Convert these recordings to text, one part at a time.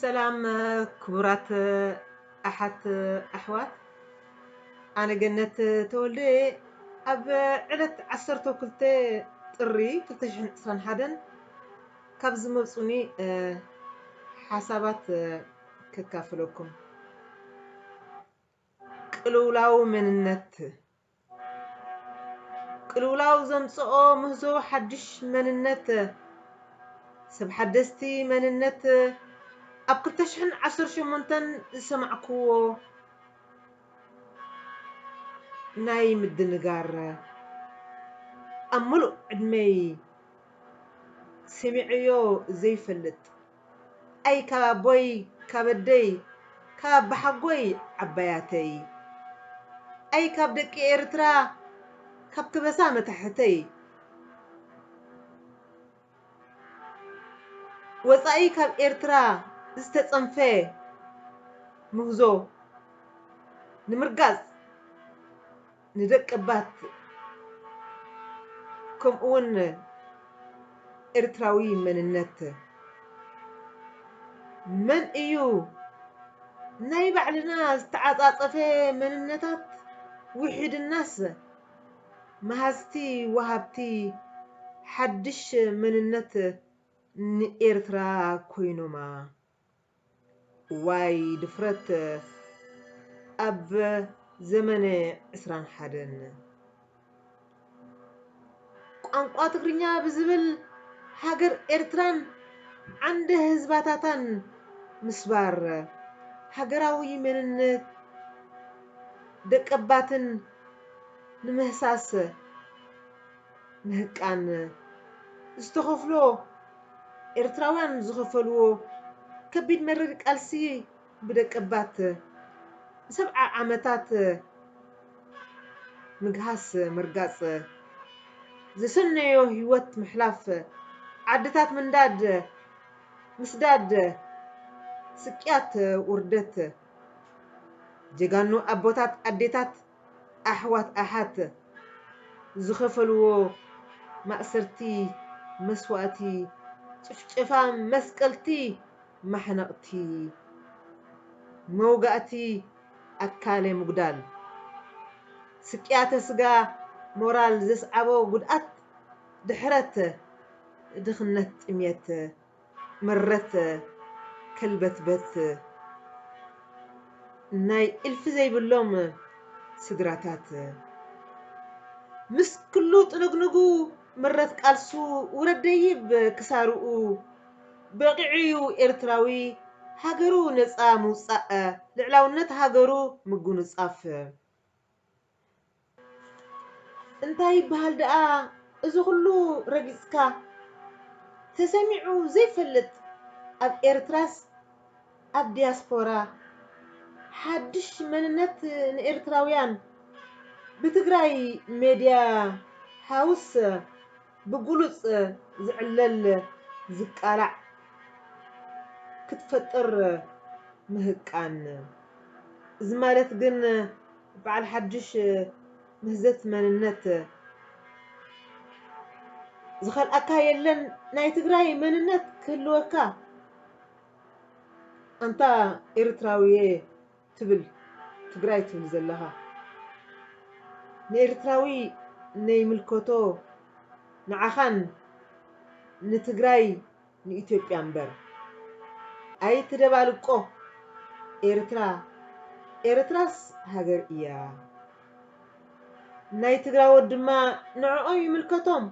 ሰላም ክቡራት ኣሓት ኣሕዋት፣ ኣነ ገነት ተወልደ እየ። ኣብ ዕለት ዓሰርተ ክልተ ጥሪ ክልተ ሽሕን ዕስራን ሓደን ካብ ዝመጹኒ ሓሳባት ከካፍለኩም። ቅልውላው መንነት። ቅልውላው ዘምጽኦ ምህዞ ሓድሽ መንነት፣ ሰብ ሓደስቲ መንነት ኣብ ክልተ ሽሕን ዓሰርተ ሸሞንተን ዝሰማዕክዎ ናይ ምድንጋር፣ ኣብ ምሉእ ዕድመይ ሰሚዐዮ ዘይፈልጥ፣ ኣይ ካብ ኣቦይ ካብ ኣደይ ካብ ኣባሓጎይ ዓባያተይ፣ ኣይ ካብ ደቂ ኤርትራ ካብ ከበሳ መታሕተይ፣ ወጻኢ ካብ ኤርትራ ዝተጸንፈ ምህዞ ንምርጋጽ ንደቀባት ከምኡውን ኤርትራዊ መንነት። መን እዩ ናይ ባዕልና ዝተዓጻጸፈ መንነታት ውሒድናስ መሃዝቲ ወሃብቲ ሓድሽ መንነት ንኤርትራ ኮይኖማ? ዋይ ድፍረት ኣብ ዘመነ ዕስራን ሓደን። ቋንቋ ትግርኛ ብዝብል ሃገር ኤርትራን ዓንደ ህዝባታታን ምስባር፣ ሃገራዊ መንነት ደቀባትን ንምህሳስ ምህቃን ዝተኸፍሎ፣ ኤርትራውያን ዝኸፈልዎ ከቢድ መሪር ቃልሲ ብደቀባት ንሰብዓ ዓመታት ምግሃስ ምርጋጽ ዘሰነዮ ህይወት ምሕላፍ፣ ዓድታት ምንዳድ፣ ምስዳድ፣ ስቅያት፣ ውርደት፣ ጀጋኑ ኣቦታት ኣዴታት ኣሕዋት ኣሓት ዝኸፈልዎ ማእሰርቲ፣ መስዋእቲ፣ ጭፍጨፋ፣ መስቀልቲ፣ ማሕነቕቲ፣ መውጋእቲ፣ ኣካለ ምጉዳል፣ ስቅያተ ስጋ፣ ሞራል ዘስዓቦ ጉድኣት፣ ድሕረት፣ ድኽነት፣ ጥሜት፣ ምረት ከልበትበት ናይ እልፊ ዘይብሎም ስድራታት፣ ምስ ክሉ ጥንግንጉ ምረት ቃልሱ ውረድ ደይብ ክሳርኡ፣ በቒዑ እዩ ኤርትራዊ ሃገሩ ነጻ ምውጻእ፣ ልዕላውነት ሃገሩ ምጉንጻፍ። እንታይ ይበሃል ደኣ እዚ ኩሉ ረጊጽካ? ተሰሚዑ ዘይፈልጥ ኣብ ኤርትራስ ኣብ ዲያስፖራ ሓድሽ መንነት ንኤርትራውያን ብትግራይ ሜድያ ሃውስ ብግሉጽ ዝዕለል ዝቃላዕ ክትፈጥር ምህቃን። እዚ ማለት ግን በዓል ሓድሽ ምህዘት መንነት ዝኸልኣካ የለን፣ ናይ ትግራይ መንነት ክህልወካ። ኣንታ ኤርትራዊየ ትብል ትግራይ ትብል ዘለኻ፣ ንኤርትራዊ ነይምልከቶ፣ ንዓኻን ንትግራይ ንኢትዮጵያ እምበር። ኣይትደባልቆ። ኤርትራ ኤርትራስ ሃገር እያ። ናይ ትግራዎት ድማ ንዕኦም ይምልከቶም።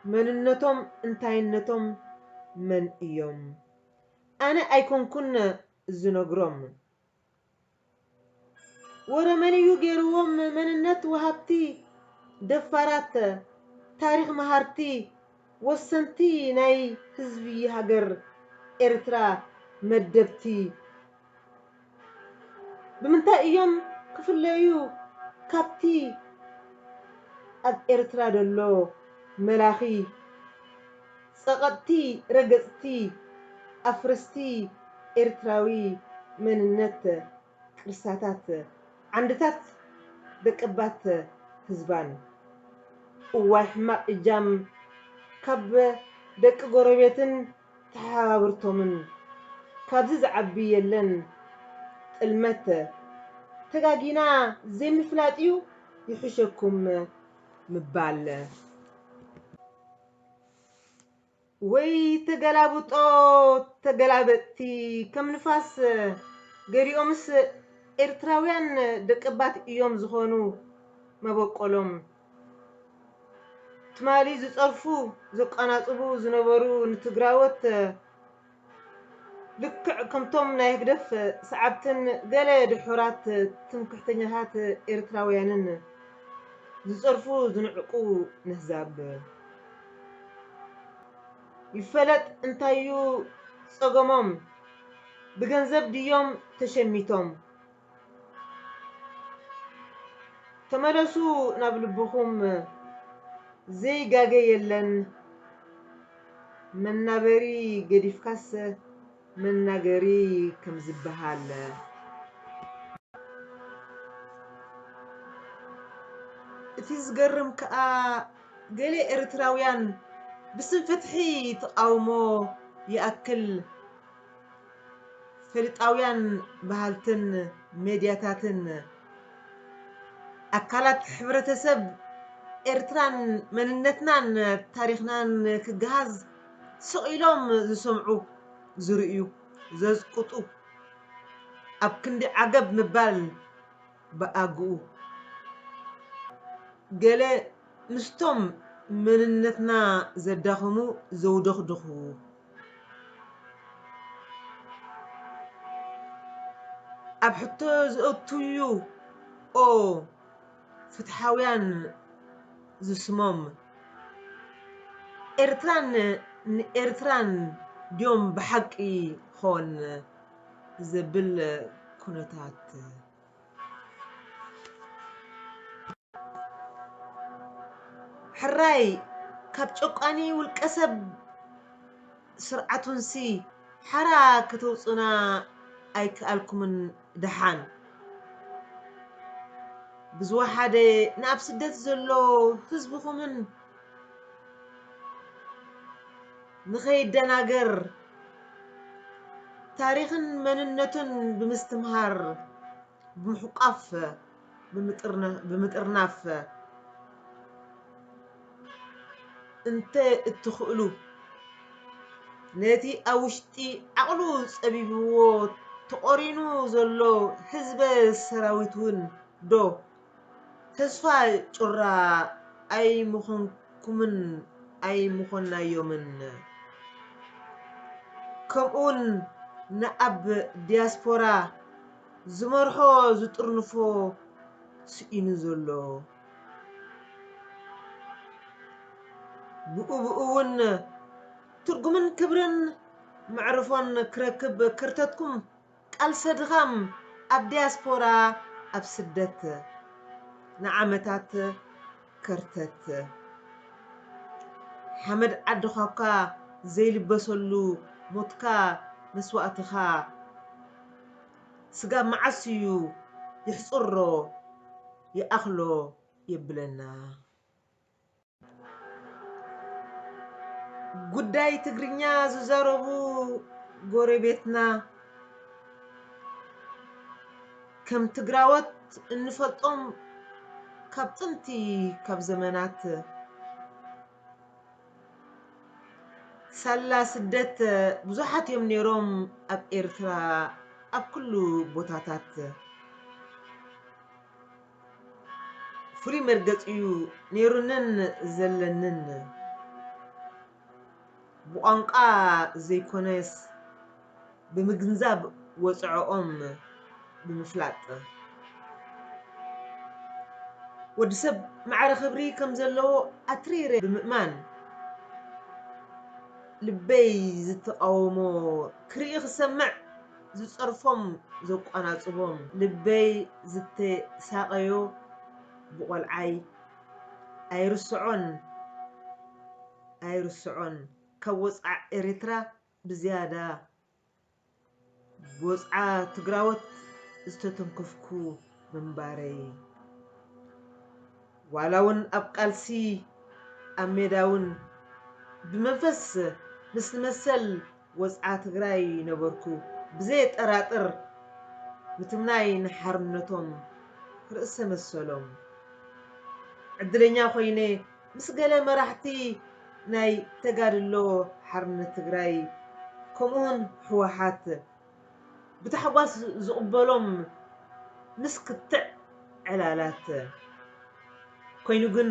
መንነቶም እንታይነቶም መን እዮም? ኣነ ኣይኮንኩን ዝነግሮም። ወረ መን እዩ ገይርዎም መንነት ወሃብቲ፣ ደፋራት፣ ታሪኽ መሃርቲ፣ ወሰንቲ ናይ ህዝቢ ሃገር ኤርትራ መደብቲ? ብምንታይ እዮም ክፍለዩ ካብቲ ኣብ ኤርትራ ደሎ መላኺ ጸቐጥቲ ረገጽቲ ኣፍረስቲ ኤርትራዊ መንነት ቅርሳታት ዓንድታት ደቀባት ህዝባን። እዋይ ሕማቕ እጃም ካብ ደቂ ጎረቤትን ተሓባብርቶምን። ካብዚ ዝዓቢ የለን ጥልመት። ተጋጊና ዘይምፍላጥ እዩ ይሕሸኩም ምባል። ወይ ተገላብጦ ተገላበጥቲ ከም ንፋስ። ገሊኦምስ ኤርትራውያን ደቀባት እዮም ዝኾኑ መበቆሎም። ትማሊ ዝጸርፉ ዘቀናጽቡ ዝነበሩ ንትግራወት ልክዕ ከምቶም ናይ ህግደፍ ሰዓብትን ገለ ድሑራት ትምክሕተኛታት ኤርትራውያንን ዝጸርፉ ዝንዕቁ ነህዛብ። ይፈለጥ እንታዩ ጸገሞም? ብገንዘብ ድዮም ተሸሚቶም? ተመለሱ ናብ ልብኹም፣ ዘይጋገ የለን። መናበሪ ገዲፍካስ መናገሪ ከም ዝበሃል። እቲ ዝገርም ከኣ ገለ ኤርትራውያን ብስም ፍትሒ ተቓውሞ ይኣክል ፈሊጣውያን በሃልትን ሜድያታትን ኣካላት ሕብረተሰብ ኤርትራን መንነትናን ታሪኽናን ክገሃዝ ስቕ ኢሎም ዝሰምዑ፣ ዝርእዩ፣ ዘዝቅጡ፣ ኣብ ክንዲ ዓገብ ምባል ብኣግኡ ገለ ምስቶም መንነትና ዘዳኽሙ ዘውደኽድኹ፣ ኣብ ሕቶ ዘእትውዩ ኦ ፍትሓውያን ዝስሞም ኤርትራን ንኤርትራን ድዮም ብሓቂ ኾን ዘብል ኩነታት። ሕራይ ካብ ጨቋኒ ውልቀሰብ ስርዓቱንሲ ሓራ ከተውጹና ኣይከኣልኩምን ደሓን። ብዝወሓደ ንኣብ ስደት ዘሎ ህዝብኹምን ንኸይደናገር ታሪኽን መንነቱን ብምስትምሃር ብምሕቋፍ ብምጥርናፍ እንተ እትኽእሉ ነቲ ኣብ ውሽጢ ዓቕሉ ጸቢብዎ ተቖሪኑ ዘሎ ህዝበ ሰራዊት እውን ዶ ተስፋ ጩራ ኣይምኾንኩምን ኣይምኾናዮምን። ከምኡውን ንኣብ ዲያስፖራ ዝመርሖ ዝጥርንፎ ስኢኑ ዘሎ ብኡ ብኡ እውን ትርጉምን ክብርን መዕርፎን ክረክብ ከርተትኩም ቃልሰ ድኻም ኣብ ዲያስፖራ ኣብ ስደት ንዓመታት ከርተት ሓመድ ዓድኻ እኳ ዘይልበሰሉ ሞትካ መስዋእትኻ ስጋብ መዓስ እዩ ይሕፅሮ ይኣኽሎ የብለና። ጉዳይ ትግርኛ ዝዛረቡ ጎረቤትና ከም ትግራዎት እንፈልጦም ካብ ጥንቲ ካብ ዘመናት ሳላ ስደት ብዙሓት እዮም ነይሮም ኣብ ኤርትራ ኣብ ኩሉ ቦታታት። ፍሉይ መርገጺ እዩ ነይሩንን ዘለንን። ብቋንቋ ዘይኮነስ ብምግንዛብ ወጽዖኦም ብምፍላጥ። ወዲ ሰብ ማዕረ ክብሪ ከም ዘለዎ ኣትሪረ ብምእማን። ልበይ ዝተቓወሞ ክርኢ ክሰምዕ ዝጸርፎም ዘቋናጽቦም ልበይ ዝተሳቐዮ ብቖልዓይ ኣይርስዖን ኣይርስዖን ካብ ወጽዓ ኤርትራ ብዝያዳ ብወጽዓ ትግራዎት ዝተተንከፍኩ ምንባረይ። ዋላ እውን ኣብ ቃልሲ ኣብ ሜዳ እውን ብመንፈስ ምስ መሰል ወጽዓ ትግራይ ነበርኩ። ብዘየጠራጥር ምትምናይ ንሓርነቶም ርእሰ መሰሎም። ዕድለኛ ኮይነ ምስ ገለ መራሕቲ ናይ ተጋድሎ ሓርነት ትግራይ ከምኡውን ህወሓት ብታሕጓስ ዝቕበሎም ምስ ክትዕ ዕላላት ኮይኑ ግን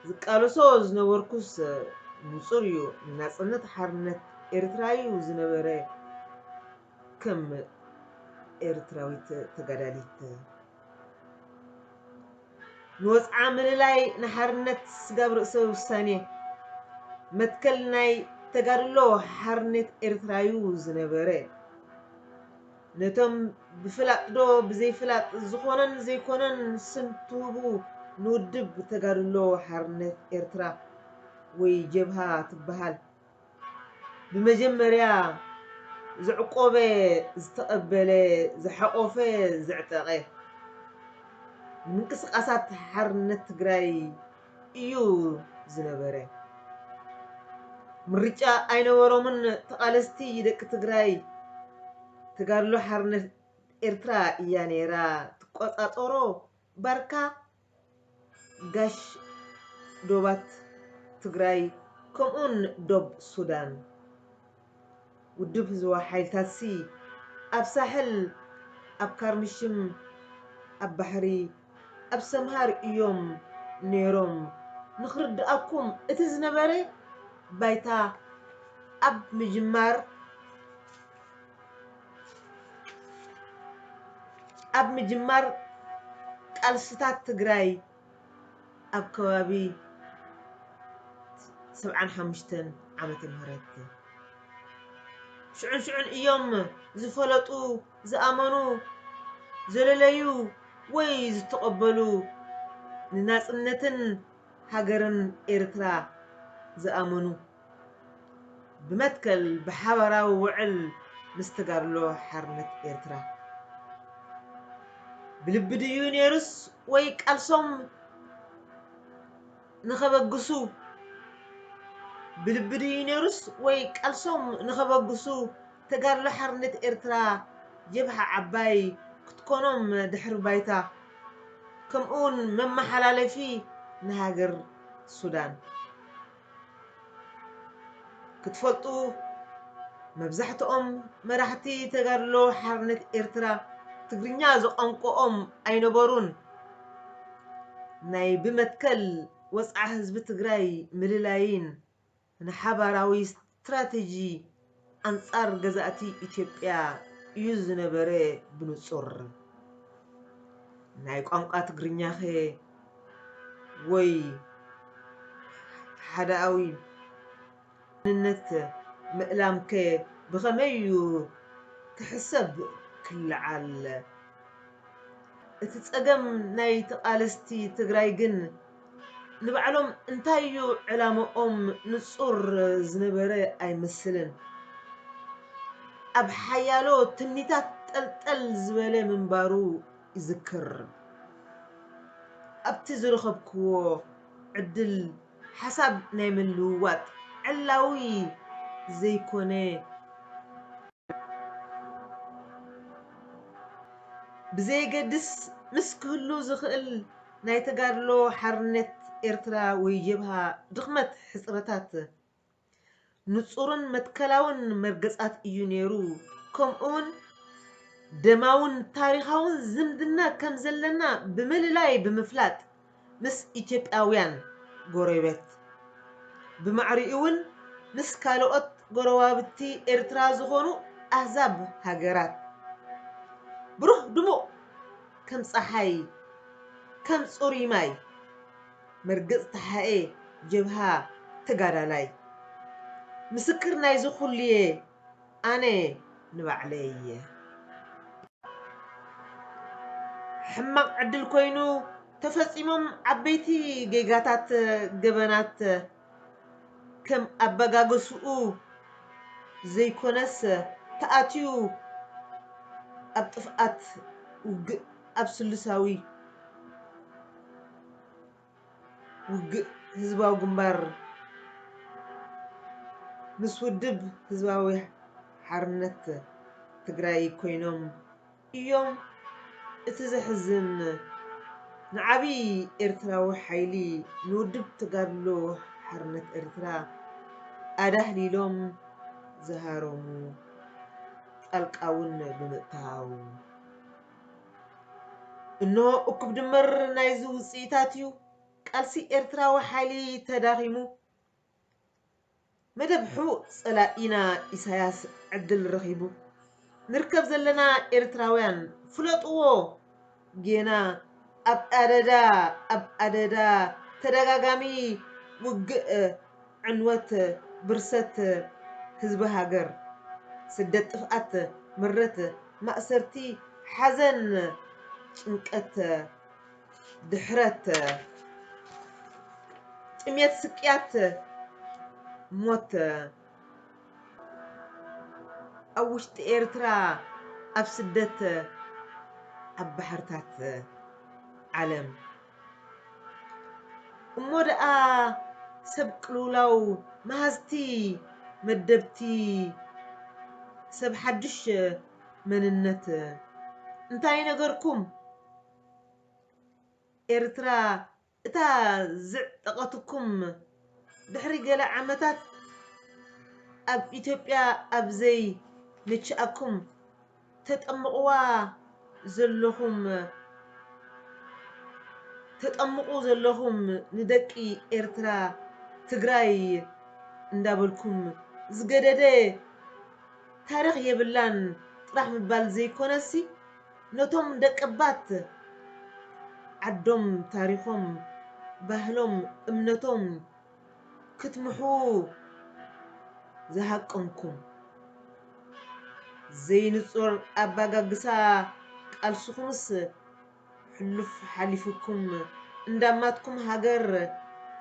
ዝቃለሶ ዝነበርኩስ ንጹር እዩ። ናጽነት ሓርነት ኤርትራ እዩ ዝነበረ ከም ኤርትራዊት ተጋዳሊት። ንወጽዓ ምልላይ ንሓርነት ስጋብ ርእሰ ውሳኔ መትከል ናይ ተጋድሎ ሓርነት ኤርትራ እዩ ዝነበረ። ነቶም ብፍላጥ ዶ ብዘይፍላጥ ዝኾነን ዘይኮነን ስም ትህቡ ንውድብ ተጋድሎ ሓርነት ኤርትራ ወይ ጀብሃ ትበሃል ብመጀመርያ ዝዕቆበ ዝተቐበለ ዝሓቖፈ ዘዕጠቐ ንምንቅስቃሳት ሓርነት ትግራይ እዩ ዝነበረ። ምርጫ ኣይነበሮምን ተቓለስቲ ደቂ ትግራይ። ተጋድሎ ሓርነት ኤርትራ እያ ነይራ ትቆጻጸሮ ባርካ ጋሽ ዶባት ትግራይ ከምኡን ዶብ ሱዳን። ውድብ ህዝባዊ ሓይልታትሲ ኣብ ሳሕል፣ ኣብ ካርምሽም፣ ኣብ ባሕሪ፣ ኣብ ሰምሃር እዮም ነይሮም። ንኽርድኣኩም እቲ ዝነበረ ባይታ ኣብ ምጅማር ኣብ ምጅማር ቃልስታት ትግራይ ኣብ ከባቢ ሰብዓን ሓሙሽተን ዓመተ ምህረት ሽዑን ሽዑን እዮም ዝፈለጡ፣ ዝኣመኑ፣ ዘለለዩ ወይ ዝተቐበሉ ንናጽነትን ሃገርን ኤርትራ ዝኣመኑ። ብመትከል ብሓባራዊ ውዕል ምስ ተጋድሎ ሓርነት ኤርትራ። ብልቢ ድዩ ነይሩስ ወይ ቃልሶም ንኸበግሱ ብልቢ ድዩ ነይሩስ ወይ ቃልሶም ንኸበግሱ ተጋድሎ ሓርነት ኤርትራ ጀብሃ ዓባይ ክትኮኖም ድሕሪ ባይታ ከምኡውን መመሓላለፊ ንሃገር ሱዳን። ክትፈልጡ መብዛሕትኦም መራሕቲ ተጋድሎ ሓርነት ኤርትራ ትግርኛ ዝቋንቋኦም ኣይነበሩን። ናይ ብመትከል ወፅዓ ህዝቢ ትግራይ ምልላይን ንሓባራዊ ስትራተጂ ኣንጻር ገዛእቲ ኢትዮጵያ እዩ ዝነበረ ብንጹር። ናይ ቋንቋ ትግርኛኸ ወይ ሓደኣዊ መንነት ምእላምከ ብኸመይ እዩ ክሕሰብ ክለዓል? እቲ ጸገም ናይ ተቓለስቲ ትግራይ ግን ንባዕሎም እንታይ እዩ ዕላምኦም ንጹር ዝነበረ ኣይመስልን። ኣብ ሓያሎ ትምኒታት ጠልጠል ዝበለ ምንባሩ ይዝክር። ኣብቲ ዝረኸብክዎ ዕድል ሓሳብ ናይ ምልውዋጥ ዕላዊ ዘይኮነ ብዘየገድስ ምስ ክህሉ ዝኽእል ናይ ተጋድሎ ሓርነት ኤርትራ ወይ ጀብሃ ድኽመት ሕጽረታት ንጹርን መትከላውን መርገጻት እዩ ነይሩ። ከምኡውን ደማውን ታሪኻውን ዝምድና ከም ዘለና ብምልላይ ብምፍላጥ ምስ ኢትዮጵያውያን ጎረቤት ብማዕሪኡ እውን ምስ ካልኦት ጎረባብቲ ኤርትራ ዝኾኑ ኣህዛብ ሃገራት ብሩህ ድሙቕ ከም ጸሓይ ከም ጽሩይ ማይ መርገጽ ተሓኤ ጀብሃ ተጋዳላይ ምስክር ናይዚ ኩሉየ ኣነ ንባዕለይ እየ። ሕማቕ ዕድል ኮይኑ ተፈጺሞም ዓበይቲ ጌጋታት ገበናት ከም ኣበጋገስኡ ዘይኮነስ ተኣትዩ ኣብ ጥፍኣት ውግእ ኣብ ስሉሳዊ ውግእ ህዝባዊ ግንባር ምስ ውድብ ህዝባዊ ሓርነት ትግራይ ኮይኖም እዮም። እቲ ዘሕዝን ንዓብዪ ኤርትራዊ ሓይሊ ንውድብ ተጋድሎ ሓርነት ኤርትራ ኣዳህሊሎም ዝሃረሙ ጣልቃ እውን ብምእታው እነሆ እኩብ ድምር ናይዚ ውፅኢታት እዩ። ቃልሲ ኤርትራዊ ሓይሊ ተዳኺሙ፣ መደብ ሕቡእ ጸላኢና ኢሳያስ ዕድል ረኺቡ። ንርከብ ዘለና ኤርትራውያን ፍለጥዎ፣ ጌና ኣብ ኣደዳ ኣብ ኣደዳ ተደጋጋሚ ውግእ፣ ዕንወት፣ ብርሰት ህዝቢ ሃገር፣ ስደት፣ ጥፍኣት፣ ምረት፣ ማእሰርቲ፣ ሓዘን፣ ጭንቀት፣ ድሕረት፣ ጥሜት፣ ስቅያት፣ ሞት፣ ኣብ ውሽጢ ኤርትራ፣ ኣብ ስደት፣ ኣብ ባሕርታት ዓለም። እሞ ደኣ ሰብ ቅልውላው፣ መሃዝቲ መደብቲ፣ ሰብ ሓድሽ መንነት እንታይ ነገርኩም? ኤርትራ እታ ዝዕጠቐትኩም ድሕሪ ገለ ዓመታት ኣብ ኢትዮጵያ ኣብ ዘይምችኣኩም ተጠምቕዋ ዘለኹም፣ ተጠምቑ ዘለኹም ንደቂ ኤርትራ ትግራይ እንዳበልኩም ዝገደደ ታሪኽ የብላን ጥራሕ ምባል ዘይኮነሲ፣ ነቶም ደቀባት ዓዶም፣ ታሪኾም፣ ባህሎም፣ እምነቶም ክትምሕዉ ዝሃቀንኩም፣ ዘይንጹር ኣባጋግሳ ቃልስኹምስ ሕሉፍ ሓሊፉኩም፣ እንዳማትኩም ሃገር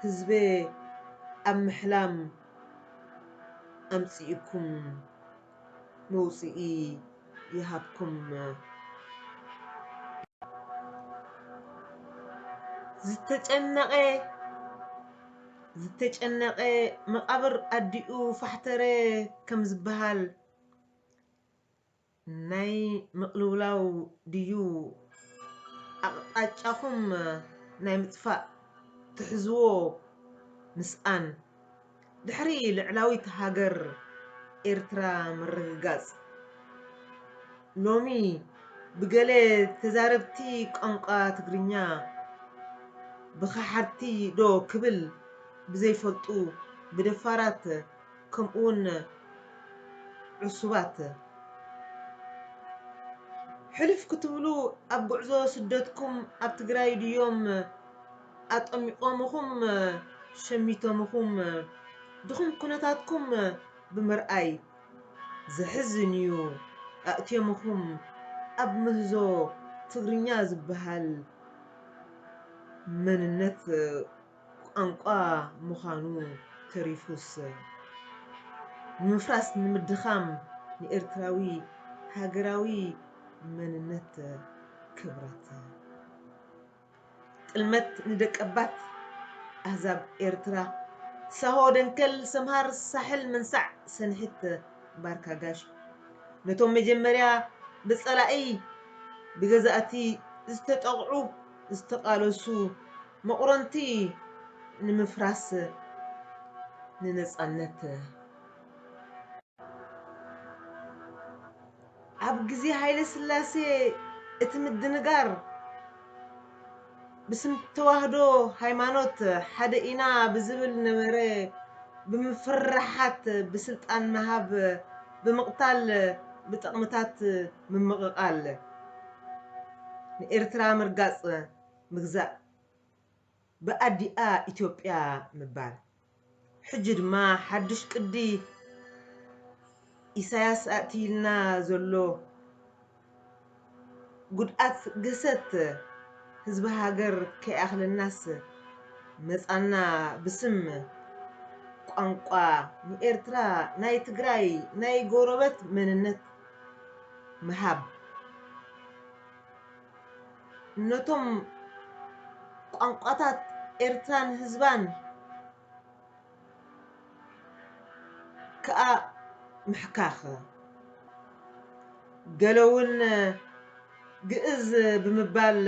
ህዝቢ ኣብ ምሕላም ኣምጺእኩም፣ መውጽኢ ይሃብኩም። ዝተጨነቐ፣ ዝተጨነቐ መቓብር ኣዲኡ ፋሕተረ ከም ዝበሃል፣ ናይ ምቕልውላው ድዩ ኣቕጣጫኹም ናይ ምጥፋእ ትሕዝዎ ምስኣን? ድሕሪ ልዕላዊት ሃገር ኤርትራ ምርግጋጽ፣ ሎሚ ብገለ ተዛረብቲ ቋንቋ ትግርኛ ብኸሓድቲ ዶ ክብል ብዘይፈልጡ ብደፋራት ከምኡውን ዕሱባት ሕልፍ ክትብሉ ኣብ ጉዕዞ ስደትኩም ኣብ ትግራይ ድዮም ኣጠሚቖምኹም ሸሚቶምኹም? ድኹም ኩነታትኩም ብምርኣይ ዘሕዝን እዩ። ኣእትዮምኹም ኣብ ምህዞ ትግርኛ ዝበሃል መንነት ቋንቋ ምዃኑ ተሪፉስ ንምፍራስ ንምድኻም ንኤርትራዊ ሃገራዊ መንነት ክብረት። ጥልመት ንደቀባት ኣህዛብ ኤርትራ፣ ሳሆ ደንከል ሰምሃር ሳሕል መንሳዕ ሰንሒት ባርካ ጋሽ፣ ነቶም መጀመርያ ብጸላኢ ብገዛእቲ ዝተጠቕዑ ዝተቓለሱ መቑረንቲ ንምፍራስ ንነጻነት። ኣብ ግዜ ሃይለ ስላሴ እቲ ምድንጋር ብስም ተዋህዶ ሃይማኖት ሓደ ኢና ብዝብል ነበረ። ብምፍርሓት ብስልጣን ምሃብ፣ ብምቕታል ብጥቕምታት ምምቕቓል፣ ንኤርትራ ምርጋጽ ምግዛእ፣ ብኣዲኣ ኢትዮጵያ ምባል። ሕጂ ድማ ሓድሽ ቅዲ ኢሳያስ ኣእትይልና ዘሎ ጉድኣት ገሰት ህዝቢ ሃገር ከይኣኽለናስ መጻና ብስም ቋንቋ ንኤርትራ ናይ ትግራይ ናይ ጎረበት መንነት ምሃብ። ነቶም ቋንቋታት ኤርትራን ህዝባን ከኣ ምሕካኽ። ገለውን ግእዝ ብምባል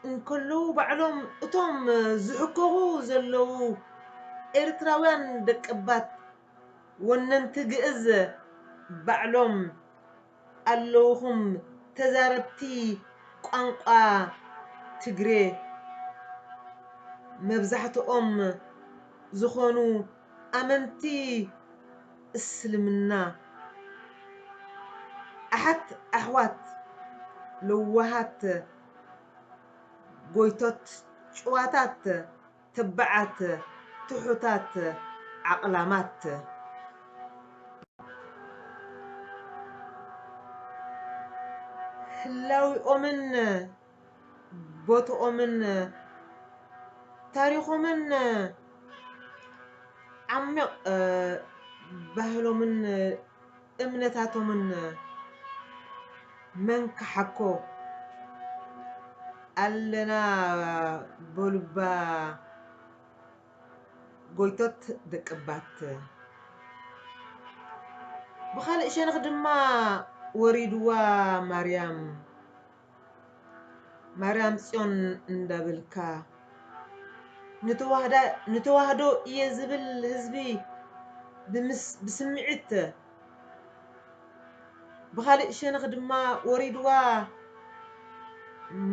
እንከለዉ፣ ባዕሎም እቶም ዝሕከኹ ዘለዉ ኤርትራውያን ደቀባት ወነንቲ ግእዝ ባዕሎም ኣለውኹም፣ ተዛረብቲ ቋንቋ ትግሬ፣ መብዛሕትኦም ዝኾኑ ኣመንቲ እስልምና፣ ኣሓት ኣሕዋት፣ ለዋሃት፣ ጎይቶት፣ ጭዋታት፣ ተባዓት፣ ትሑታት፣ ዓቕላማት። ህላዊኦምን ቦትኦምን ታሪኾምን ዓሚቕ ባህሎምን እምነታቶምን መን ክሓኮ ኣለና በሉባ ጎይቶት ደቅባት። ብኻልእ ሸነኽ ድማ ወሪድዋ ማርያም። ማርያም ጽዮን እንዳበልካ ንተዋህዳ-፣ ንተዋህዶ እየ ዝብል ህዝቢ ብምስ-፣ ብስምዒት ብኻልእ ሸነኽ ድማ ወሪድዋ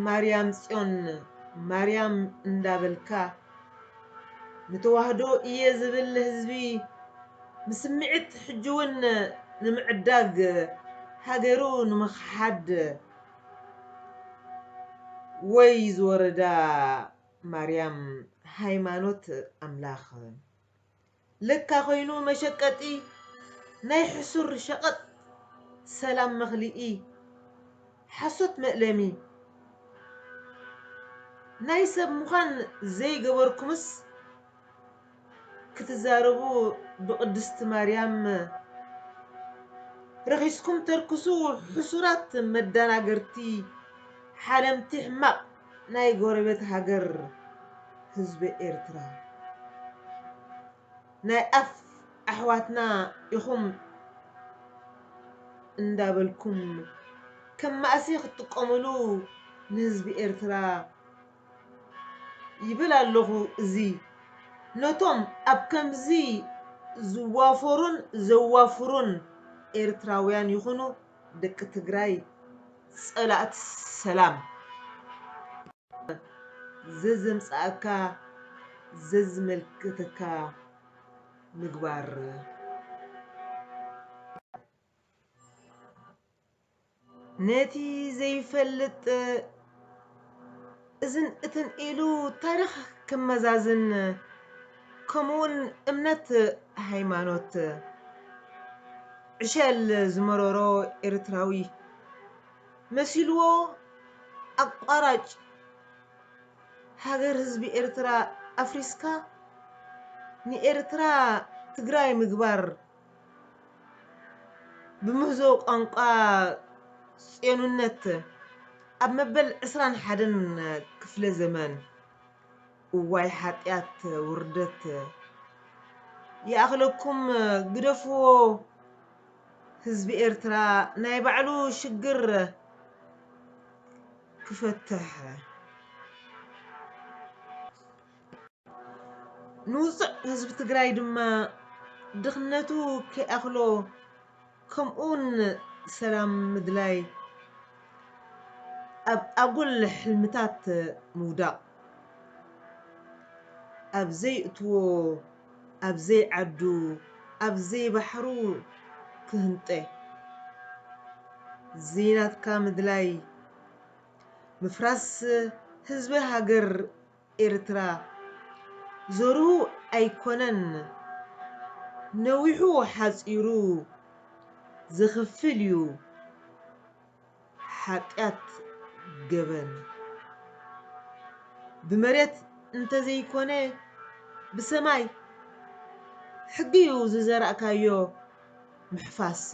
ማርያም ጽዮን ማርያም እንዳበልካ ንተዋህዶ እየ ዝብል ህዝቢ ብስምዒት ሕጂ እውን ንምዕዳግ ሃገሩ ንምኽሓድ ወይ ዝወረዳ ማርያም ሃይማኖት ኣምላኽ ለካ ኮይኑ መሸቀጢ ናይ ሕሱር ሸቐጥ ሰላም መኽልኢ ሓሶት መእለሚ ናይ ሰብ ምዃን ዘይገበርኩምስ ክትዛረቡ ብቅድስቲ ማርያም ረኺስኩም ተርክሱ ሕሱራት መዳናገርቲ ሓለምቲ ሕማቕ ናይ ጎረቤት ሃገር ህዝቢ ኤርትራ ናይ ኣፍ ኣሕዋትና ኢኹም እንዳበልኩም ከም ማእሲ ክትጥቀምሉ ንህዝቢ ኤርትራ ይብል ኣለኹ። እዚ ነቶም ኣብ ከምዚ ዝዋፈሩን ዘዋፍሩን ኤርትራውያን ይኹኑ ደቂ ትግራይ ጸላእቲ ሰላም ዘዘምጽኣካ ዘዝመልክተካ ምግባር። ነቲ ዘይፈልጥ እዝን እትን ኢሉ ታሪኽ ክመዛዝን፣ ከምኡውን እምነት፣ ሃይማኖት፣ ዕሸል ዝመረሮ ኤርትራዊ መሲልዎ ኣቋራጭ ሃገር ህዝቢ ኤርትራ ኣፍሪስካ ንኤርትራ ትግራይ ምግባር ብምህዞ ቋንቋ ጽዮንነት ኣብ መበል ዕስራን ሓደን ክፍለ ዘመን እዋይ ሓጢኣት ውርደት ይኣኽለኩም ግደፍዎ ህዝቢ ኤርትራ ናይ ባዕሉ ሽግር ክፈትሕ ንውፁዕ ህዝቢ ትግራይ ድማ ድኽነቱ ከይኣኽሎ ከምኡውን ሰላም ምድላይ ኣብ ኣጉል ሕልምታት ምውዳቕ ኣብ ዘይእትዎ ኣብ ዘይዓዱ ኣብ ዘይባሕሩ ክህንጠ ዘይናትካ ምድላይ ምፍራስ ህዝቢ ሃገር ኤርትራ ዘርሁ ኣይኮነን ነዊሑ ሓጺሩ ዝኽፍል እዩ ሓጢኣት ገበን ብመሬት እንተዘይኮነ ብሰማይ ሕጊ እዩ ዝዘራእካዮ ምሕፋስ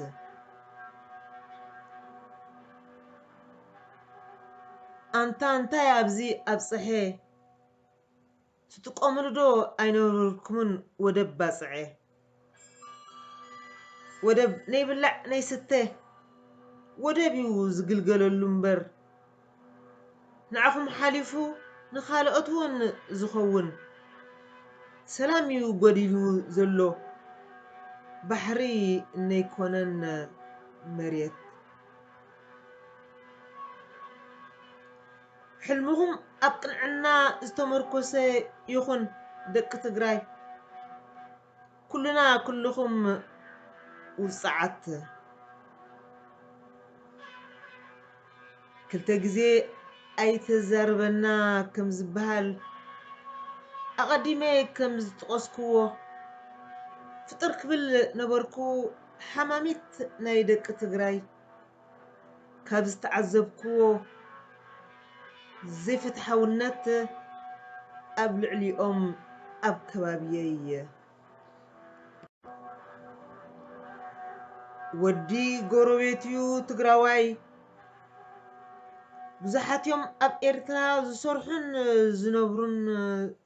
ኣንታ እንታይ ኣብዚ ኣብፀሐ ትጥቀምሉ ዶ ኣይነበርኩምን ወደብ ባፅዐ ወደብ ናይ ብላዕ ናይ ስተ ወደብ እዩ ዝግልገለሉ እምበር፣ ንዓኹም ሓሊፉ ንኻልኦት እውን ዝኸውን ሰላም እዩ ጎዲሉ ዘሎ፣ ባሕሪ ነይኮነን መሬት። ሕልምኹም ኣብ ቅንዕና ዝተመርኮሰ ይኹን ደቂ ትግራይ። ኩልና ኩልኹም ውፅዓት። ክልተ ግዜ ኣይተዛርበና ከም ዝበሃል ኣቐዲመ ከም ዝጠቐስክዎ ፍጥር ክብል ነበርኩ። ሓማሚት ናይ ደቂ ትግራይ ካብ ዝተዓዘብክዎ ዘይፍትሓውነት ኣብ ልዕሊኦም ኣብ ከባቢየይ ወዲ ጎረቤትዩ ትግራዋይ ብዙሓት እዮም ኣብ ኤርትራ ዝሰርሑን ዝነብሩን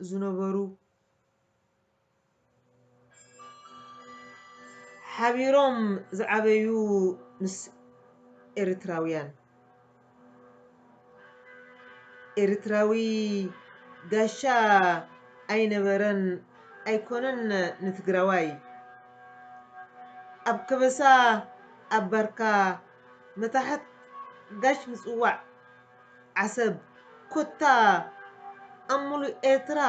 ዝነበሩ። ሓቢሮም ዝዓበዩ ምስ ኤርትራውያን። ኤርትራዊ ጋሻ ኣይነበረን ኣይኮነን ንትግራዋይ። ኣብ ከበሳ፣ ኣብ ባርካ፣ መታሕት፣ ጋሽ ምጽዋዕ፣ ዓሰብ፣ ኮታ ኣብ ሙሉእ ኤርትራ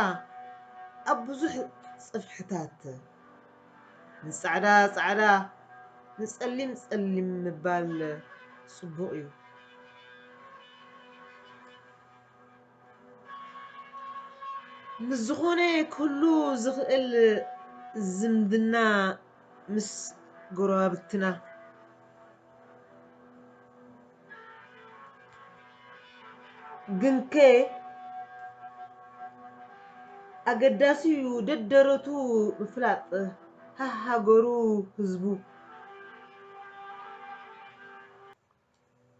ኣብ ብዙሕ ጽፍሕታት ንጻዕዳ ጻዕዳ ንጸሊም ጸሊም ምባል ጽቡቕ እዩ። ምስ ዝኾነ ክህሉ ዝኽእል ዝምድና ምስ ጎረባብትና ግንከ ኣገዳሲ እዩ ደደረቱ ምፍላጥ ሃሃገሩ ህዝቡ።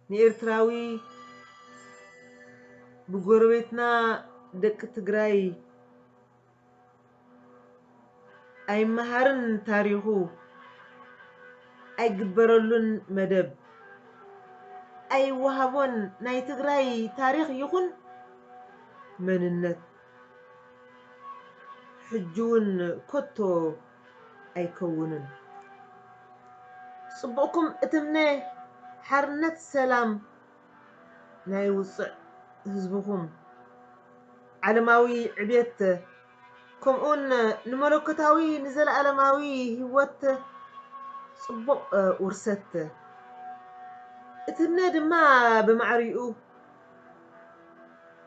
ንኤርትራዊ ብጎረቤትና ደቂ ትግራይ ኣይመሃርን ታሪኹ ኣይግበረሉን መደብ ኣይወሃቦን ናይ ትግራይ ታሪኽ ይኹን መንነት ሕጂ እውን ኮቶ ኣይከውንን። ጽቡቕኩም እትምነ ሓርነት ሰላም ናይ ውጽዕ ህዝብኹም ዓለማዊ ዕቤት ከምኡውን ንመለኮታዊ ንዘለኣለማዊ ህይወት ጽቡቕ ውርሰት እትምነ ድማ ብማዕሪኡ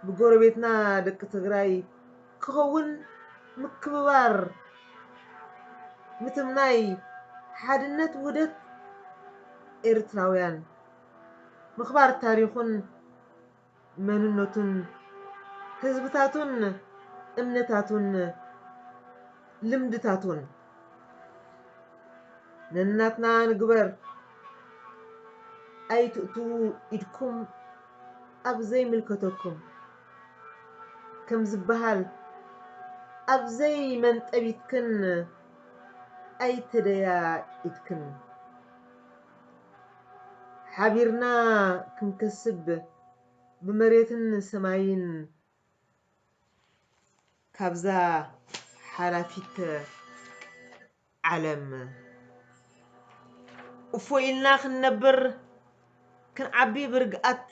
ብጎረቤትና ደቂ ትግራይ ክኸውን ምክብባር ምትምናይ ሓድነት ውህደት ኤርትራውያን ምኽባር ታሪኹን መንነቱን ህዝብታቱን እምነታቱን ልምድታቱን ነናትና ንግበር ኣይትእትዉ ኢድኩም ኣብ ዘይምልከተኩም ከም ዝበሃል ኣብ ዘይመንጠቢትክን ኣይተደያ ኢድክን ሓቢርና ክንከስብ ብመሬትን ሰማይን ካብዛ ሓላፊት ዓለም እፎ ኢልና ክንነብር ክንዓቢ ብርግኣት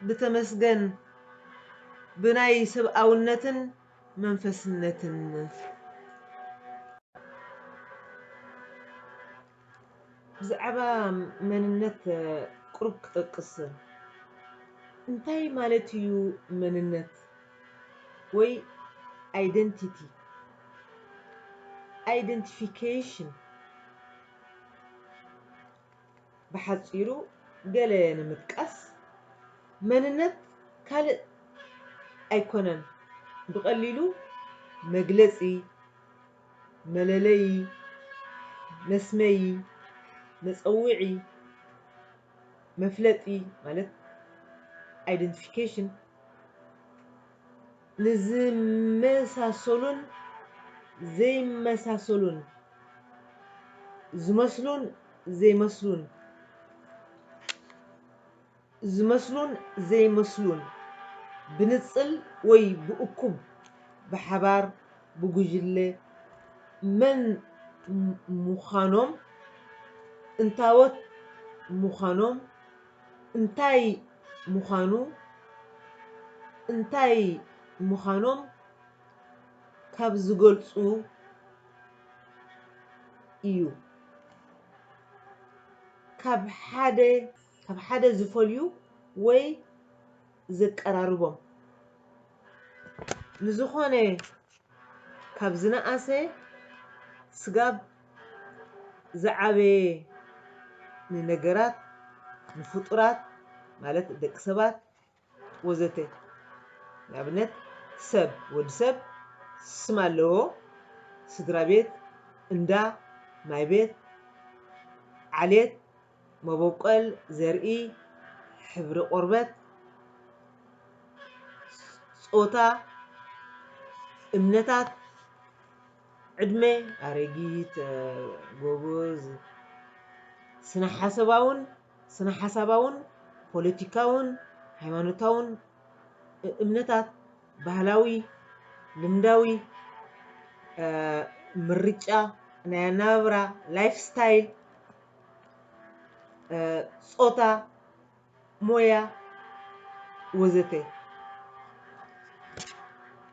ብተመስገን ብናይ ሰብኣውነትን መንፈስነትን ብዛዕባ መንነት ቁሩብ ክጠቅስ። እንታይ ማለት እዩ መንነት ወይ ኣይደንቲቲ? ኣይደንቲፊኬሽን ብሓጺሩ ገለ ንምጥቃስ መንነት ካልእ ኣይኮነን፣ ብቐሊሉ መግለጺ፣ መለለዪ፣ መስመዪ፣ መጸውዒ፣ መፍለጢ ማለት ኣይደንቲፊኬሽን ንዝመሳሰሉን ዘይመሳሰሉን ዝመስሉን ዘይመስሉን ዝመስሉን ዘይመስሉን፣ ብንጽል ወይ ብእኩብ፣ ብሓባር፣ ብጉጅለ፣ መን ም- ምዃኖም፣ እንታዎት ምዃኖም፣ እንታይ ምዃኑ፣ እንታይ ምዃኖም ካብ ዝገልጹ እዩ። ካብ ሓደ ካብ ሓደ ዝፈልዩ ወይ ዘቀራርቦም። ንዝኾነ ካብ ዝነኣሰ ስጋብ ዝዓበየ ንነገራት፣ ንፍጡራት ማለት ደቂ ሰባት ወዘተ። ንኣብነት ሰብ፣ ወዲ ሰብ ስም ኣለዎ፣ ስድራ ቤት፣ እንዳ፣ ማይ ቤት፣ ዓሌት፣ መበቆል ዘርኢ፣ ሕብሪ ቆርበት፣ ጾታ፣ እምነታት፣ ዕድመ፣ ኣረጊት፣ ጎበዝ፣ ስነ ሓሳባውን ስነ ሓሳባውን ፖለቲካውን ሃይማኖታውን እምነታት፣ ባህላዊ፣ ልምዳዊ፣ ምርጫ፣ ናይ ኣነባብራ፣ ላይፍ ስታይል፣ ጾታ፣ ሞያ ወዘተ።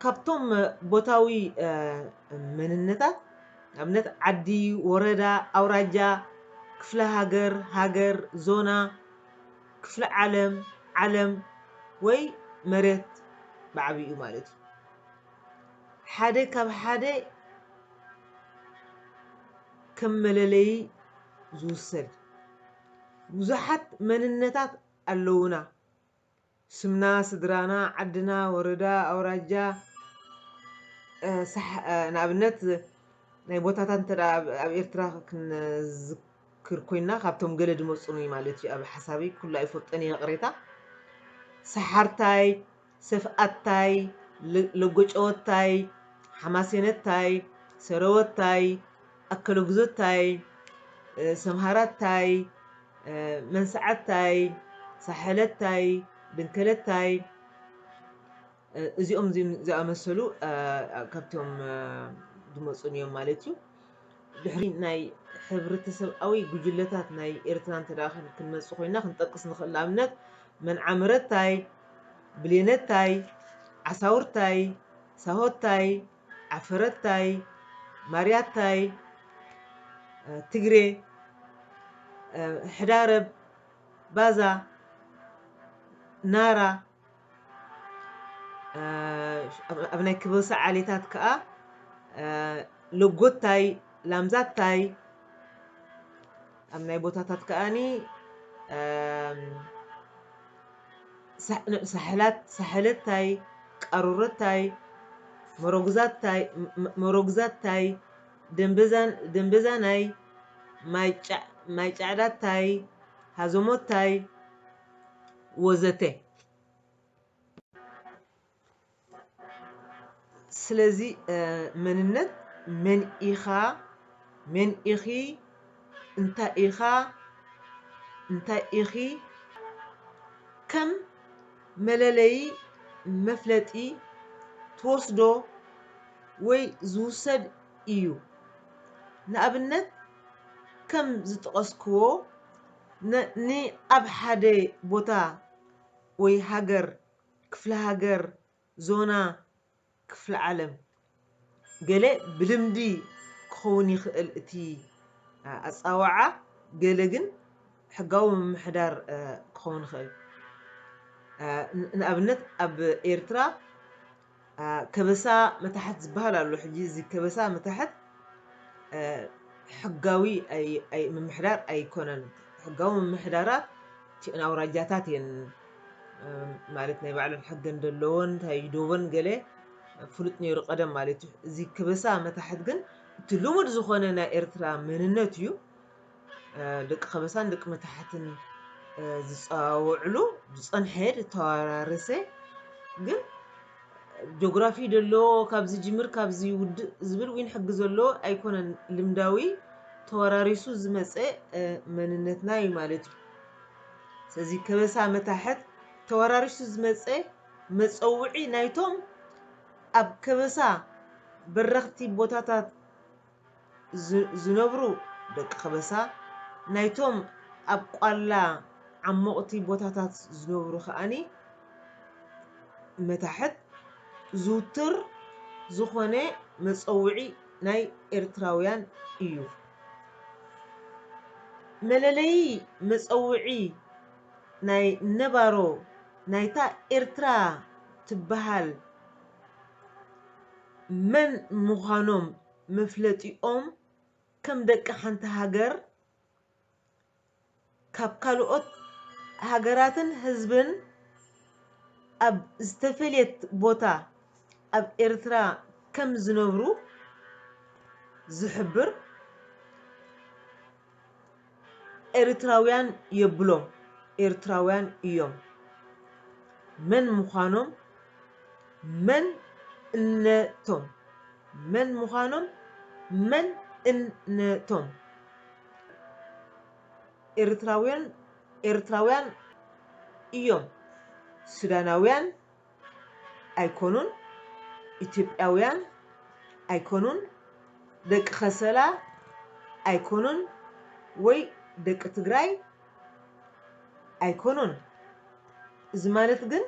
ካብቶም ቦታዊ መንነታት ንኣብነት ዓዲ፣ ወረዳ፣ ኣውራጃ፣ ክፍለ ሃገር፣ ሃገር፣ ዞና፣ ክፍለ ዓለም፣ ዓለም ወይ መሬት ብዓብይኡ ማለት እዩ። ሓደ ካብ ሓደ ከም መለለዪ ዝውሰድ ብዙሓት መንነታት ኣለዉና። ስምና፣ ስድራና፣ ዓድና፣ ወረዳ፣ ኣውራጃ፣ ንኣብነት ናይ ቦታታት እንተ ኣብ ኤርትራ ክንዝክር ኮይና ካብቶም ገለ ዝመፁኒ ማለት እዩ። ኣብ ሓሳበይ ኩሉ ኣይፈልጦን እየ፣ ይቕሬታ። ሰሓርታይ፣ ሰፍኣታይ፣ ለጎጨወታይ፣ ሓማሴነታይ፣ ሰረወታይ፣ ኣከለጉዘታይ፣ ሰምሃራታይ፣ መንስዓታይ፣ ሳሕለታይ፣ ድንከለታይ፣ እዚኦም እዚኦም ዝኣመሰሉ ካብቶም ዝመፁን እዮም ማለት እዩ። ድሕሪ ናይ ሕብረተሰብኣዊ ጉጅለታት ናይ ኤርትራ እንተ ደኣ ክን- ክንመጽእ ኮይና ክንጠቅስ ንኽእል። ንኣብነት መንዓምረታይ፣ ብሌነታይ፣ ዓሳውርታይ፣ ሳሆታይ፣ ዓፈረታይ፣ ማርያታይ፣ ትግሬ፣ ሕዳረብ፣ ባዛ፣ ናራ፣ ኣብ ናይ ክበሳ ዓሌታት ከኣ ለጎታይ፣ ላምዛታይ፣ ኣብ ናይ ቦታታት ከኣኒ ሳሕላት፣ ሳሕለታይ፣ ቃሩረታይ፣ መሮግዛታይ፣ መሮግዛታይ፣ ደንበዛናይ፣ ማይጫዕዳታይ፣ ሃዘሞታይ ወዘተ። ስለዚ መንነት መን ኢኻ፣ መን ኢኺ፣ እንታይ ኢኻ፣ እንታይ ኢኺ ከም መለለዪ መፍለጢ ትወስዶ ወይ ዝውሰድ እዩ። ንኣብነት ከም ዝጠቐስክዎ ን- ንኣብ ሓደ ቦታ ወይ ሃገር፣ ክፍለ ሃገር፣ ዞና፣ ክፍለ ዓለም ገለ ብልምዲ ክኸውን ይኽእል እቲ ኣጻዋዓ፣ ገለ ግን ሕጋዊ ምምሕዳር ክኸውን ይኽእል። ንኣብነት ኣብ ኤርትራ ከበሳ መታሕት ዝበሃል ኣሎ። ሕጂ እዚ ከበሳ መታሕት ሕጋዊ ምምሕዳር ኣይኮነን። ሕጋዊ ምምሕዳራት እቲኦን ኣውራጃታት እየን፣ ማለት ናይ ባዕለን ሕገ እንደለዎን እንታይ ይዶቦን ገለ ፍሉጥ ነይሩ ቀደም ማለት እዩ። እዚ ከበሳ መታሕት ግን እቲ ልሙድ ዝኾነ ናይ ኤርትራ መንነት እዩ። ደቂ ከበሳን ደቂ መታሕትን ዝፀዋወዕሉ ዝፀንሐ ዝተወራረሰ ግን ጆግራፊ ደሎ ካብዚ ጅምር ካብዚ ውድእ ዝብል ዊን ሕጊ ዘሎ ኣይኮነን። ልምዳዊ ተወራሪሱ ዝመፀ መንነትና እዩ ማለት እዩ። ስለዚ ከበሳ መታሕት ተወራሪሱ ዝመጸ መጸውዒ ናይቶም ኣብ ከበሳ በረኽቲ ቦታታት ዝ-፣ ዝነብሩ ደቂ ከበሳ፣ ናይቶም ኣብ ቋላ ዓሞቕቲ ቦታታት ዝነብሩ ከኣኒ መታሕት ዝውትር ዝኾነ መጸውዒ ናይ ኤርትራውያን እዩ። መለለዪ መጸውዒ ናይ ነባሮ ናይታ ኤርትራ ትበሃል መን ምዃኖም መፍለጢኦም ከም ደቂ ሓንቲ ሃገር ካብ ካልኦት ሃገራትን ህዝብን ኣብ ዝተፈልየት ቦታ ኣብ ኤርትራ ከም ዝነብሩ ዝሕብር ኤርትራውያን የብሎም፣ ኤርትራውያን እዮም። መን ምዃኖም፣ መን እነቶም፣ መን ምዃኖም፣ መን እነቶም። ኤርትራውያን፣ ኤርትራውያን እዮም። ሱዳናውያን ኣይኮኑን፣ ኢትዮጵያውያን ኣይኮኑን፣ ደቂ ከሰላ ኣይኮኑን፣ ወይ ደቂ ትግራይ ኣይኮኑን። እዚ ማለት ግን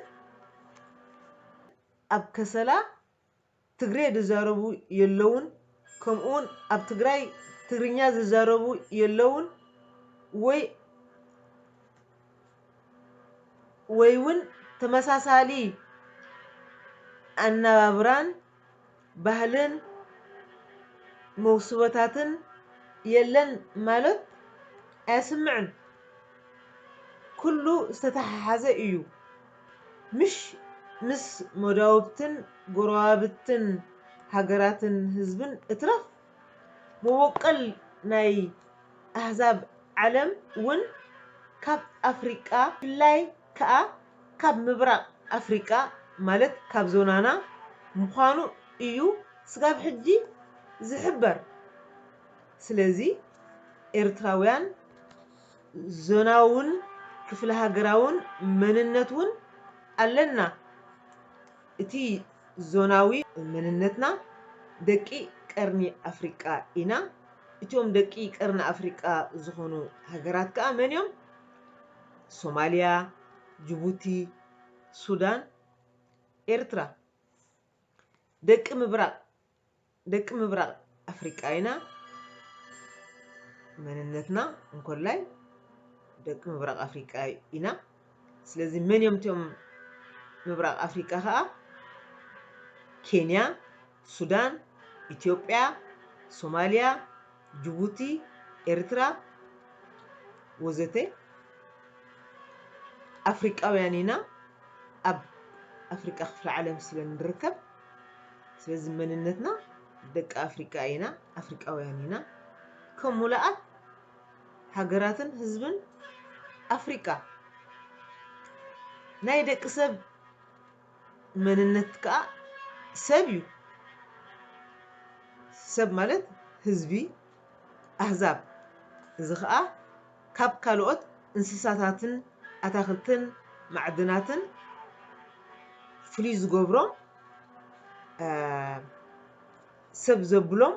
ኣብ ከሰላ ትግሬ ዝዛረቡ የለውን፣ ከምኡውን ኣብ ትግራይ ትግርኛ ዝዛረቡ የለውን፣ ወይ፣ ወይ እውን ተመሳሳሊ ኣነባብራን ባህልን መውስቦታትን የለን ማለት ኣየስምዕን። ኩሉ ዝተተሓሓዘ እዩ። ምሽ ምስ መዳውብትን ጎረባብትን ሃገራትን ህዝብን እትረፍ፣ መቦቀል ናይ ኣህዛብ ዓለም እውን ካብ ኣፍሪቃ፣ ብፍላይ ከኣ ካብ ምብራቕ ኣፍሪቃ፣ ማለት ካብ ዞናና ምዃኑ እዩ ስጋብ ሕጂ ዝሕበር። ስለዚ ኤርትራውያን ዞናውን ክፍለ ሃገራውን መንነት እውን ኣለና። እቲ ዞናዊ መንነትና ደቂ ቀርኒ ኣፍሪቃ ኢና። እቲኦም ደቂ ቀርኒ ኣፍሪቃ ዝኾኑ ሃገራት ከኣ መን እዮም? ሶማልያ፣ ጅቡቲ፣ ሱዳን፣ ኤርትራ። ደቂ ምብራቕ፣ ደቂ ምብራቕ ኣፍሪቃ ኢና። መንነትና እንኮላይ ደቂ ምብራቕ ኣፍሪቃ ኢና። ስለዚ መን እዮም እቲኦም ምብራቕ ኣፍሪቃ ከኣ? ኬንያ፣ ሱዳን፣ ኢትዮጵያ፣ ሶማልያ፣ ጅቡቲ፣ ኤርትራ ወዘተ ኣፍሪቃውያን ኢና። ኣብ ኣፍሪቃ ክፍለ ዓለም ስለ ንርከብ፣ ስለዚ መንነትና ደቂ ኣፍሪቃ ኢና፣ ኣፍሪቃውያን ኢና። ከም ሙሉኣት ሃገራትን ህዝብን ኣፍሪቃ ናይ ደቂ ሰብ መንነት ከኣ ሰብ እዩ። ሰብ ማለት ህዝቢ፣ ኣህዛብ። እዚ ከኣ ካብ ካልኦት እንስሳታትን ኣታኽልትን ማዕድናትን ፍሉይ ዝገብሮም፣ እ፣ ሰብ ዘብሎም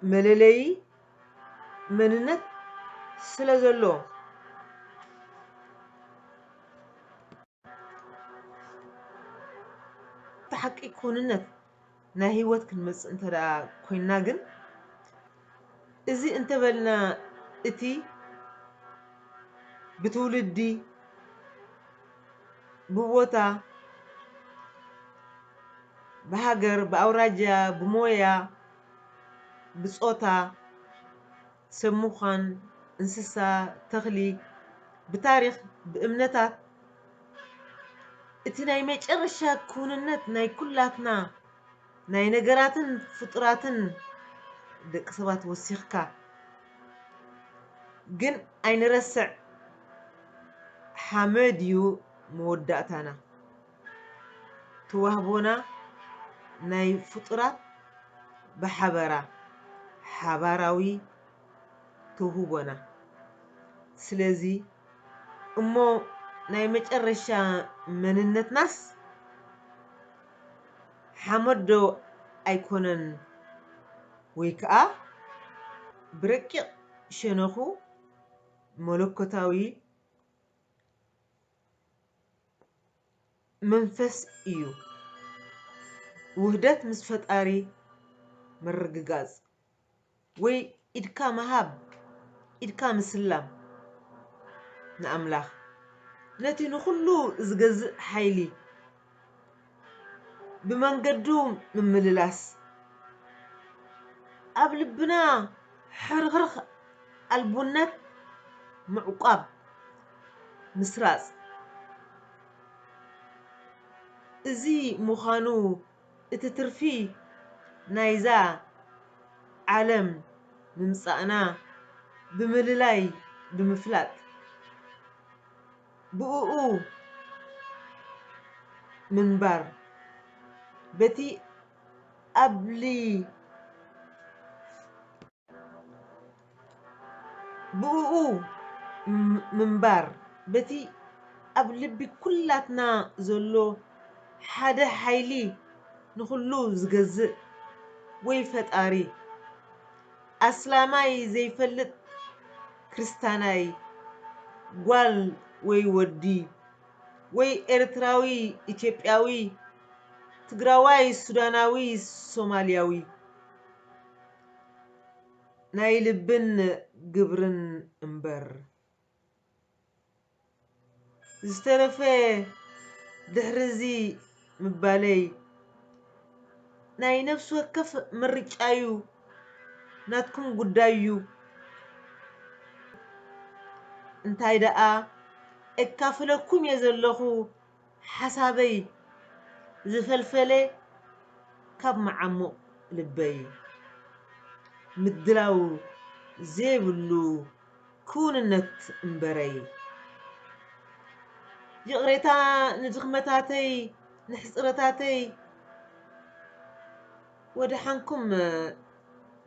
መለለዪ መንነት ስለ ዘለዎ፣ እቲ ሓቂ ክውንነት ናይ ህይወት ክንመጽእ እንተ ደኣ ኮይንና ግን፣ እዚ እንተበልና፣ እቲ ብትውልዲ፣ ብቦታ፣ ብሃገር፣ ብኣውራጃ፣ ብሞያ፣ ብጾታ፣ ሰብ ምዃን፣ እንስሳ፣ ተኽሊ፣ ብታሪኽ፣ ብእምነታት፣ እቲ ናይ መጨረሻ ክውንነት ናይ ኩላትና ናይ ነገራትን ፍጡራትን ደቂ ሰባት ወሲኽካ ግን ኣይንረስዕ፣ ሓመድ እዩ መወዳእታና። ተዋህቦና ናይ ፍጡራት ብሓበራ፣ ሓባራዊ ተውህቦና። ስለዚ እሞ ናይ መጨረሻ መንነትናስ ሓመድ ዶ ኣይኮነን? ወይ ከኣ ብረቂቕ ሸነኹ መለኮታዊ መንፈስ እዩ። ውህደት ምስ ፈጣሪ ምርግጋጽ። ወይ ኢድካ ምሃብ፣ ኢድካ ምስላም ንኣምላኽ፣ ነቲ ንኹሉ ዝገዝእ ሓይሊ ብመንገዱ ምምልላስ፣ ኣብ ልብና ሕርኽርኽ ኣልቡነት ምዕቋብ፣ ምስራጽ። እዚ ምዃኑ እቲ ትርፊ ናይዛ ዓለም ምምጻእና ብምልላይ ብምፍላጥ ብእኡ ምንባር በቲ ኣብ ል ብእኡ ምንባር በቲ ኣብ ልቢ ኩላትና ዘሎ ሓደ ሓይሊ ንኹሉ ዝገዝእ ወይ ፈጣሪ ኣስላማይ ዘይፈልጥ ክርስታናይ ጓል ወይ ወዲ ወይ ኤርትራዊ ኢትዮጵያዊ ትግራዋይ ሱዳናዊ ሶማልያዊ ናይ ልብን ግብርን እምበር። ዝተረፈ ድሕሪ እዚ ምባለይ ናይ ነፍሲ ወከፍ ምርጫ እዩ፣ ናትኩም ጉዳይ እዩ። እንታይ ደኣ እካፍለኩም እየ ዘለኹ ሓሳበይ ዝፈልፈለ ካብ መዓሙቕ ልበይ ምድላው ዘይብሉ ክውንነት እምበረይ። ይቕሬታ ንድኽመታተይ ንሕጽረታተይ ወደሓንኩም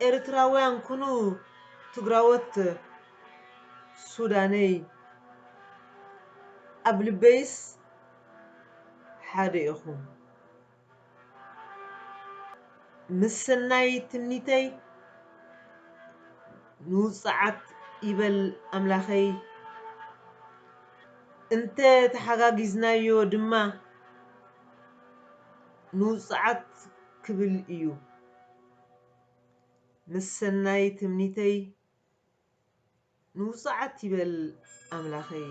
ኤርትራውያን ኩኑ ትግራዎት ሱዳነይ ኣብ ልበይስ ሓደ ኢኹም። ምስ ሰናይ ትምኒተይ ንውጽዓት ይበል ኣምላኸይ፣ እንተ ተሓጋጊዝናዮ ድማ ንውጽዓት ክብል እዩ። ምስ ሰናይ ትምኒተይ ንውጽዓት ይበል ኣምላኸይ፣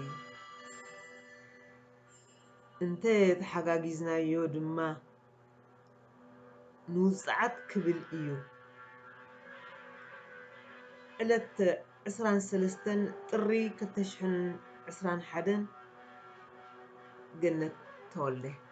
እንተ ተሓጋጊዝናዮ ድማ ንውጽዓት ክብል እዩ። ዕለት ዕስራን ሰለስተን ጥሪ ክልተ ሽሕን ዕስራን ሓደን ገነት ተወልደ።